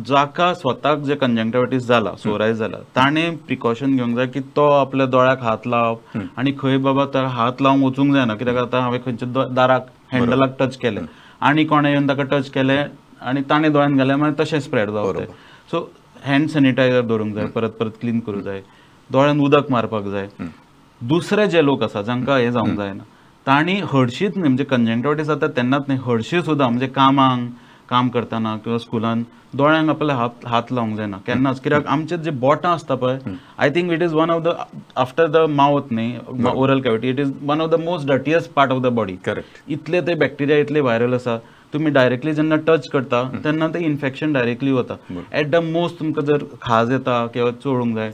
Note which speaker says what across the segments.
Speaker 1: जाका स्वताक जे कंजंक्टिव्हायटीस जाला, सोरायज जाला, ताणें प्रिकॉशन घेवंक जाय की तो आपल्या दोळ्याक हात लावप आनी खंय बाबा ताका हात लावंक वचूंक जायना, कित्याक आतां हांवें खंयच्या दाराक हँडलाक टच केलें आनी कोणें येवन ताका टच केलें आनी ताणें दोळ्यान घालें मागीर तशें स्प्रेड जावप. सो हँड सॅनिटायझर दवरूंक जाय, परत परत क्लीन करूंक जाय, दोळ्यान उदक मारपाक जाय. दुसरे जे लोक आसा जांकां हें जावंक जायना तांणी हरशींच न्ही, म्हणजे कंजंक्टिव्हायटीस जाता तेन्नाच न्ही, हरशीं सुद्दां म्हणजे कामांक काम करतना किंवा स्कुलान दोळ्यांक आपल्या हात लावंक जायना केन्नाच, कित्याक आमचे जे बोटां आसता पळय, I think it is one of the after the mouth न्ही, oral cavity, it is one of the most dirtiest part of the body.
Speaker 2: Correct.
Speaker 1: इतले ते बॅक्टेरिया इतले व्हायरल आसा, तुमी डायरेक्टली जेन्ना टच करता तेन्ना ते इन्फेक्शन डायरेक्टली वता. एट the most तुमकां जर खाज येता किंवा चोळूंक जाय,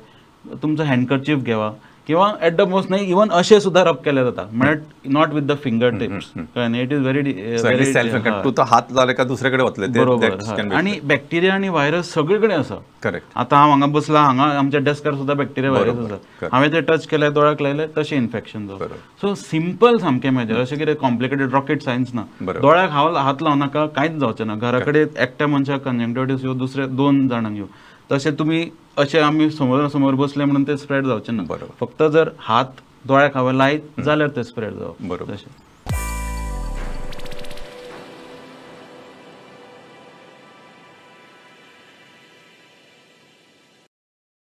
Speaker 1: तुमचो हँडकर्चीफ घेवा किंवा एट the most न्ही इवन अशें सुद्दां रब केलें जाता, म्हळ्यार not with the finger tips, कळ्ळें न्ही, it is very
Speaker 2: self. तूं तो हात लायले काय दुसरे कडेन वतले,
Speaker 1: बरोबर. आनी बॅक्टेरिया आनी व्हायरस सगळे कडेन आसा.
Speaker 2: करेक्ट.
Speaker 1: आतां हांव हांगा बसलां, हांगा आमच्या डेस्कार सुद्दां बॅक्टेरिया व्हायरस आसा, हांवें ते टच केले, दोळ्याक लायले, तशें इन्फेक्शन जावं. सो सिंपल सामकें मेजर, अशें कितें कॉम्प्लिकेटेड रॉकेट सायन्स ना. दोळ्याक हात लावं नाका, कांयच जावचें ना. घरा कडेन एकट्या मनशाक कंजंक्टिव्हायटीस येवं, दुसरे 2 जाणांक येवं, तशें तुमी अशें आमी समोर समोर बसले म्हणून ते स्प्रेड जावचें ना. फक्त जर हात दोळ्याक हांवें लायत जाल्यार ते स्प्रेड जावप.
Speaker 2: बरोबर.